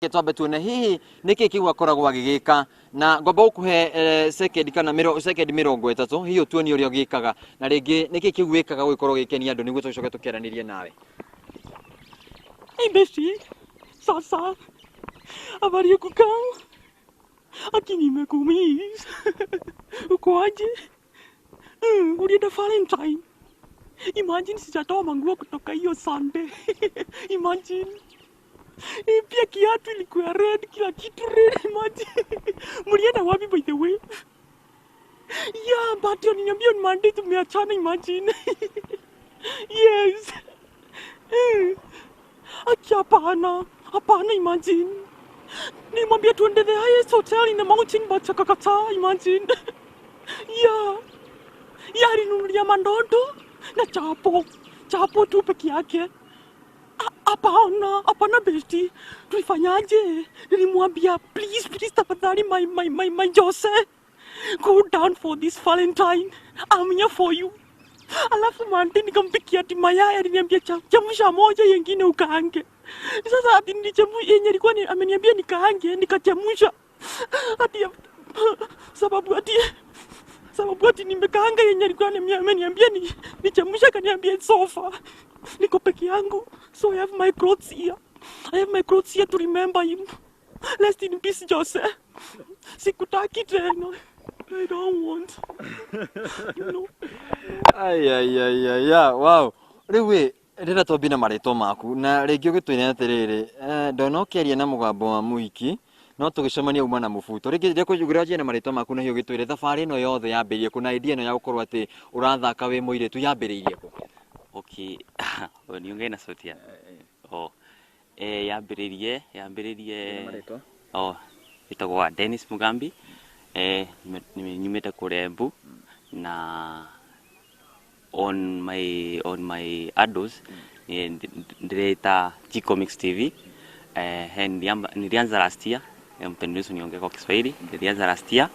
Reke twambe tuone hihi nĩkĩ kĩu akoragwo agĩgĩka na ngwamba gũkũhe second kana second 30 hihi ũtuonie ũrĩa ũgĩkaga na rĩngĩ nĩkĩ kĩu wĩkaga gũgĩkorwo gĩkenia andũ nĩguo tũcoke tũkĩaranĩrie nawe. Hey bestie, sasa habari ya kukaa? Aki nimekumiss. Uko aje? Ulienda Valentine? Imagine sijatoa manguo kutoka hiyo Sunday. Imagine. Pia kiatu ilikuwa red, kila kitu red, imagine. Mlienda wapi by the way? Yeah, but aliniambia on Monday tumeachana, imagine. Yes. Aki hapana, hapana, imagine. Nilimwambia tuende the highest hotel in the mountain but akakataa, imagine. Yeah. Yeah, alinunulia mandondo na chapo. Chapo tu peke yake. Hapana, hapana bestie. Tulifanyaje? Nilimwambia please, please tafadhali my Jose. Go down for this Valentine. I'm here for you. Alafu Monday nikampikia ati mayai, aliniambia chemsha moja yengine ukaange. Sasa ati nilichemsha yenye alikuwa ameniambia nikaange, nikachemsha. Ati sababu ati nimekaanga yenye alikuwa ameniambia nichemsha, akaniambia it's over. Niko peke yangu, so I have my clothes here. I have my clothes here to remember him. Rest in peace, Jose. Sikutaki tena. I don't want. You know. Ai, ai, ai, ai, ai, wow. Rĩu ĩ, ndĩrenda twambie na marĩtwa maku na rĩngĩ ũgĩtwĩre atĩrĩrĩ, ndona ũkĩaria na mũgambo wa mũhiki no tũgĩcemania uma na mũbuto. Rĩngĩ ndĩkũnjugĩra wanjie na marĩtwa maku na hihi ũgĩtwĩre thabarĩ ĩno yothe yambĩrĩirie kũ na idea ĩno ya gũkorwo atĩ ũrathaka wĩ mũirĩtu yambĩrĩirie kũ? Okay, niongee na sauti ya. Oh. Yambĩrĩirie. Marĩtwa? Oh, ĩtagwo Dennis Mugambi. Nyumĩte kũrĩa Embu na on my handles ndĩreita G Comics TV. Nilianza last year. Mtaniruhusu niongee kwa Kiswahili. Nilianza last year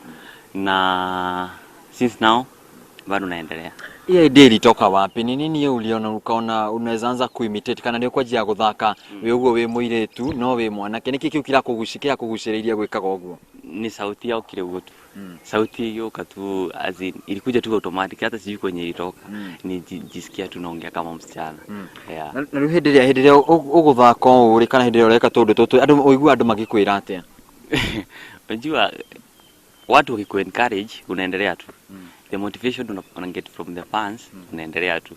na since now bado naendelea. Hii idea ilitoka wapi? Ni nini uliona ukaona unaweza anza kuimitate kana nĩ ũkwanjia gũthaka wĩ ũguo wĩ mũirĩtu no wĩ mwanake? Nĩkĩ kĩu kĩrakũgucĩrĩirie gwĩkaga ũguo? Ni sauti yokire ũguo tu. Sauti yoka tu, as in, ilikuja tu automatic, hata sijui kwenye ilitoka. Nijisikia tu naongea kama msichana. Yeah. Na rĩu hĩndĩ ĩrĩa ũgũthaka ũũ rĩ, kana hĩndĩ ĩrĩa ũreka tũndũ tũtũ, andũ ũigua andũ magĩkwĩra atĩa? Unajua watu wakikuencourage unaendelea tu. The motivation una get from the fans, unaendelea tu.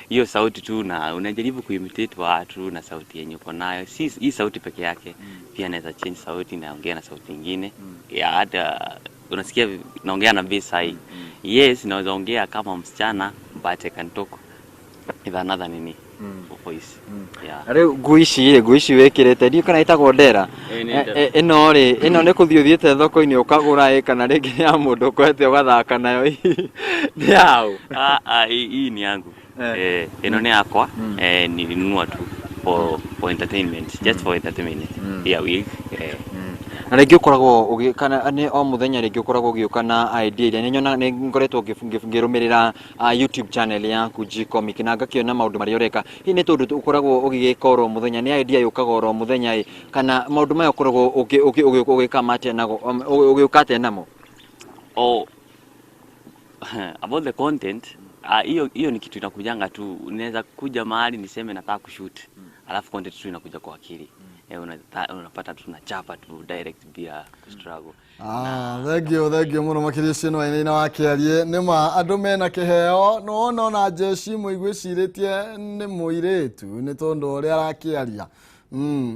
Hiyo sauti tu na unajaribu kuimitate watu na sauti yenye uko nayo. Si hii sauti peke yake, pia naweza change sauti, naongea na sauti nyingine. Yeah, hata unasikia naongea na bass high. Yes, naweza ongea kama msichana but I can talk with another nini voice. Yeah. Na rĩu nguo ici rĩ, nguo ici wĩkĩrĩte ndiũ kana ĩtagwo ndera? Ĩ, nĩ ndera. Ĩno rĩ, ĩno nĩ kũthiĩ ũthiĩte thoko-inĩ ũkagũra ĩ, kana rĩngĩ nĩ ya mũndũ ũkwete ũgathaka nayo, nĩ yaũ? Ah, ah, hii ni yangu. Ĩno nĩ yakwa. Nilinunua tu for entertainment, just for entertainment. Yeah, wig. Na rĩngĩ ũkoragwo kana nĩ o mũthenya rĩngĩ ũkoragwo ũgĩũka na idea iria nĩ nyona nĩ ngoretwo ngĩrũmĩrĩra YouTube channel yaku G Comic na ngakĩona maũndũ marĩa ũreka. Hihi nĩ tũndũ ũkoragwo ũgĩgĩka oro mũthenya, nĩ idea yũkaga oro mũthenya ĩ, kana maũndũ maya ũkoragwo ũgĩka atĩa nago, ũgĩũka atĩa namo? Oh, about the content, hiyo hiyo ni kitu inakujanga tu. Unaweza kuja mahali niseme nataka kushoot, alafu content tu inakuja kwa akili. Unapata tu nachapa tu direct bila struggle. Ah, thengio, thengio mũno makĩria ũcio nĩ wainaina wa kĩarie. Nĩ ma andũ mena kĩheo no ona jeshi mũigwĩcirĩtie nĩ mũirĩtu nĩ tondũ ũrĩa arakĩaria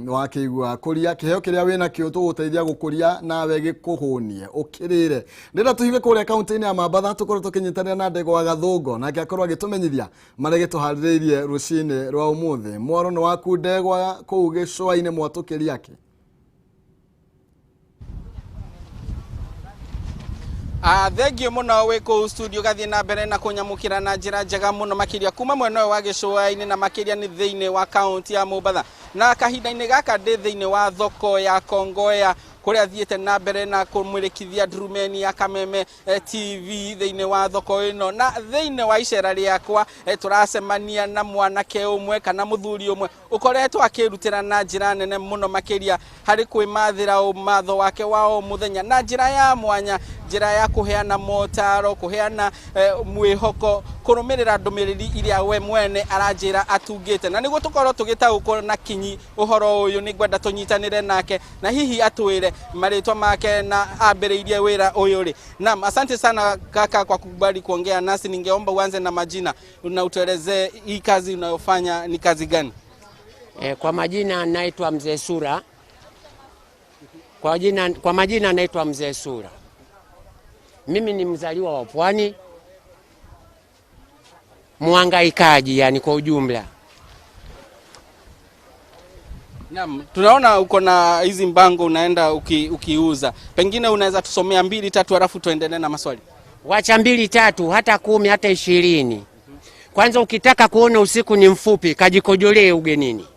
wakĩigua kũria kĩheo kĩrĩa wĩnakĩo tũgũteithia gũkũria nawe gĩkũhũnie ũkĩrĩre. Ndĩrenda tũhinge kũrĩa kaunti-inĩ ya Mambatha tũkorwo tũkĩnyitanĩra na Ndegwa Gathũngo nake akorwo agĩtũmenyithia marĩa gĩtũharĩrĩirie rũcinĩ rwa ũmũthĩ. Mwaro nĩ waku Ndegwa kũu gĩcũa-inĩ mwatũkĩria kĩ? Thengio mũno wĩ kũu studio, gathiĩ na mbere na kũnyamũkĩra na njĩra njega mũno makĩria kuma mwena ũyũ wa gĩcũa-inĩ na makĩria nĩ thĩinĩ wa kaunti ya Mombatha. Na kahinda-inĩ gaka ndĩ thĩinĩ wa thoko ya Kongoya Kũrĩa thiĩte na mbere na kũmũrĩkithia ndurumeni ya Kameme TV thĩinĩ wa thoko ĩno. Na thĩinĩ wa icera rĩakwa tũracemania na mwanake ũmwe kana mũthuri ũmwe ũkoretwo akĩrutĩra na njĩra nene mũno makĩria harĩ kwĩmathĩra ũmatho wake wa o mũthenya na njĩra ya mwanya, njĩra ya kũheana motaro, kũheana mwĩhoko, kũrũmĩrĩra ndũmĩrĩri iria we mwene aranjĩra atungĩte. Na nĩguo tũkorwo tũgĩtaũkwo na kinyi ũhoro ũyũ, nĩ ngwenda tũnyitanĩre nake na hihi atwĩre marĩtwa make na ambĩrĩirie wĩra ũyũ rĩ. Naam, asante sana kaka kwa kukubali kuongea nasi. Ningeomba uanze na majina na utuelezee hii kazi unayofanya ni kazi gani? Kwa majina naitwa Mzee Sura. Kwa majina naitwa Mzee Sura. Mimi ni mzaliwa wa Pwani, muhangaikaji yani kwa ujumla. Naam, tunaona uko na hizi mbango unaenda ukiuza. Pengine unaweza tusomea 2 3 halafu tuendelee na maswali. Wacha 2 3 hata 10 hata 20. Kwanza ukitaka kuona usiku ni mfupi, kajikojolee ugenini.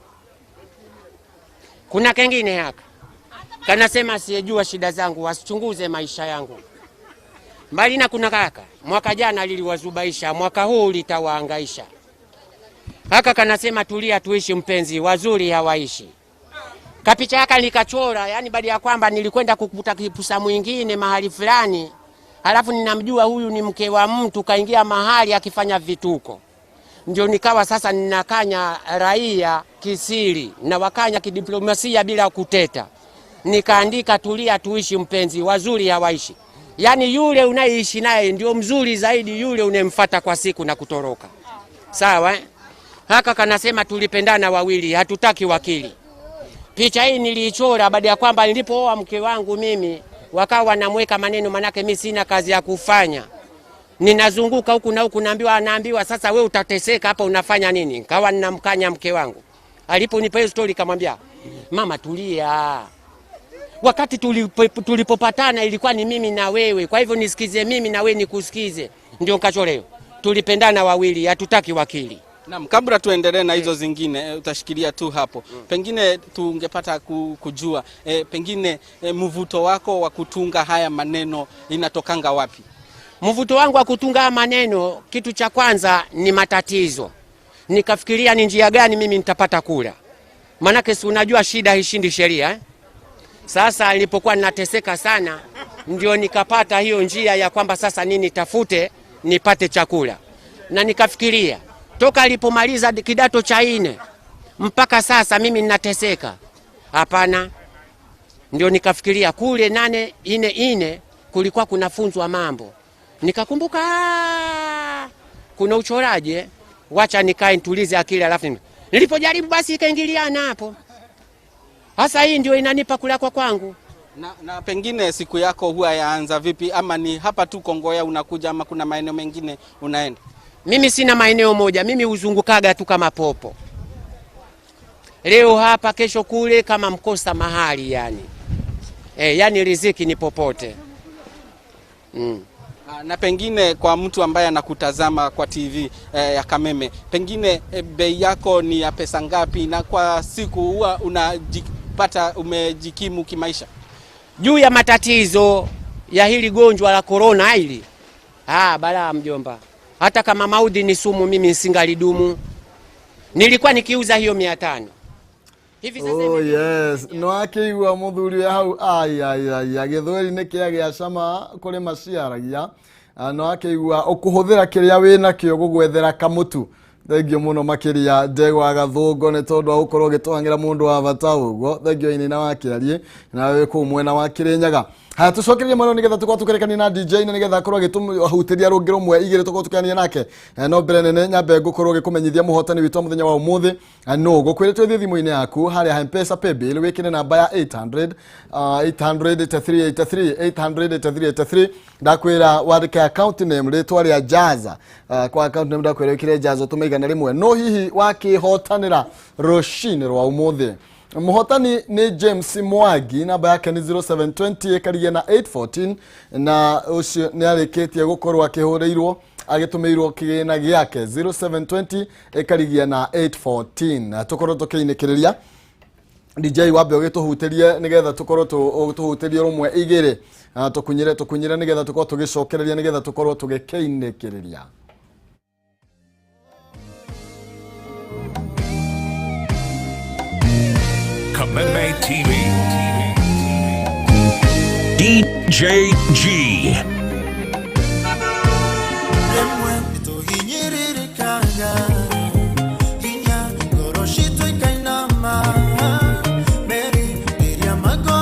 Kuna kengine haka kanasema asiyejua shida zangu wasichunguze maisha yangu. Mbali na kuna kaka, mwaka jana liliwazubaisha, mwaka huu litawahangaisha. Haka kanasema tulia tuishi mpenzi, wazuri hawaishi. Kapicha haka nikachora, yani baada ya kwamba nilikwenda kukuta kipusa mwingine mahali fulani, halafu ninamjua huyu ni mke wa mtu, kaingia mahali akifanya vituko. Ndio nikawa sasa ninakanya raia kisiri na wakanya kidiplomasia bila kuteta. Nikaandika tulia tuishi mpenzi, wazuri hawaishi. Yani yule unaishi naye ndio mzuri zaidi yule unemfuata kwa siku na kutoroka. Sawa eh? Haka kanasema tulipendana wawili, hatutaki wakili. Picha hii niliichora baada ya kwamba nilipooa mke wangu mimi, wakawa wanamweka maneno manake mimi sina kazi ya kufanya. Ninazunguka huku na huku, naambiwa sasa wewe utateseka hapa unafanya nini? Nikawa ninamkanya mke wangu. Aliponipa hiyo story nikamwambia, mama tulia. Wakati tulipopatana ilikuwa ni mimi na wewe, kwa hivyo nisikize mimi na wewe nikusikize. Ndio nikachora hiyo. Tulipendana wawili, hatutaki wakili. Naam, kabla tuendelee na hizo zingine, utashikilia tu hapo. Pengine tungepata kujua pengine mvuto wako wa kutunga haya maneno inatokanga wapi? Mvuto wangu wa kutunga haya maneno, kitu cha kwanza ni matatizo. Nikafikiria ni njia gani mimi nitapata kula. Manake si unajua shida haishindi sheria eh? Sasa nilipokuwa ninateseka sana ndio nikapata hiyo njia ya kwamba sasa nini tafute nipate chakula. Na nikafikiria toka alipomaliza kidato cha 4 mpaka sasa mimi ninateseka. Hapana. Ndio nikafikiria kule 8 4 4 kulikuwa kunafunzwa mambo. Nikakumbuka kuna uchoraji, wacha nikae nitulize akili alafu nilipojaribu basi ikaingiliana hapo. Hasa hii ndio inanipa kula kwa kwangu. Na pengine siku yako huwa yaanza vipi, ama ni hapa tu Kongowea unakuja ama kuna maeneo mengine unaenda? Mimi sina maeneo moja, mimi huzungukaga tu kama popo. Leo hapa kesho kule, kama mkosa mahali yani. Yani riziki ni popote. Na pengine kwa mtu ambaye anakutazama kwa TV ya Kameme, pengine bei yako ni ya pesa ngapi na kwa siku huwa unajipata umejikimu kimaisha? Juu ya matatizo ya hili gonjwa la corona hili. Balaa mjomba. Hata kama maudhi ni sumu mimi nisingalidumu. Nilikuwa nikiuza hiyo 500. Hivi sasa. Oh yes, no akĩigua mũthuri wĩ hau ai ai ai gĩthweri nĩ kĩagĩa cama kũrĩ maciaragia. No akĩigua ũkũhũthĩra kĩrĩa wĩnakĩo gũgwethera kamũtu. Thengio mũno makĩria Ndegwa Gathũngũ nĩ tondũ wa gũkorwo ũgĩtũhang'ĩra mũndũ wa bata ũguo. Thengio inĩ wa kĩarie nawe kũu mwena wa Kĩrĩnyaga. Haya tũcokerie mwena nĩgetha tũkorwo tũkĩrekania na DJ na nĩgetha akorwo agĩtũhutĩria rũngĩ rũmwe igĩrĩ tũkorwo tũkĩania nake. No mbere nene nyambe ngũkorwo ngĩkũmenyithia mũhotani witũ wa mũthenya wa ũmũthĩ. No ngũkwĩrĩte ũthiĩ thimũ-inĩ yaku harĩa M-Pesa Paybill wĩkĩre namba ya 800 800 8383 800 8383. Ndakwĩra wandĩke account name rĩtwa rĩa Jaza. Kwa account name ndakwĩra wĩkĩre Jaza ũtũme 100. No hihi wakĩhotanĩra rũcinĩ rwa ũmũthĩ. Mũhotani nĩ James Mwangi, namba yake nĩ 0720 ĩkarigia na 814, na ũcio nĩ arĩkĩtie gũkorwo akĩhũrĩirwo agĩtũmĩirwo kĩgĩna gĩake 0720 ĩkarigia na 814. Tũkorwo tũkĩinĩkĩrĩria DJ wambe ũgĩtũhutĩrie nĩgetha tũkorwo tũhutĩrie rũmwe igĩrĩ, tũkunyĩre tũkunyĩre nĩgetha tũkorwo tũgĩcokereria nĩgetha tũkorwo tũgĩkĩinĩkĩrĩria. Kameme TV. DJ G.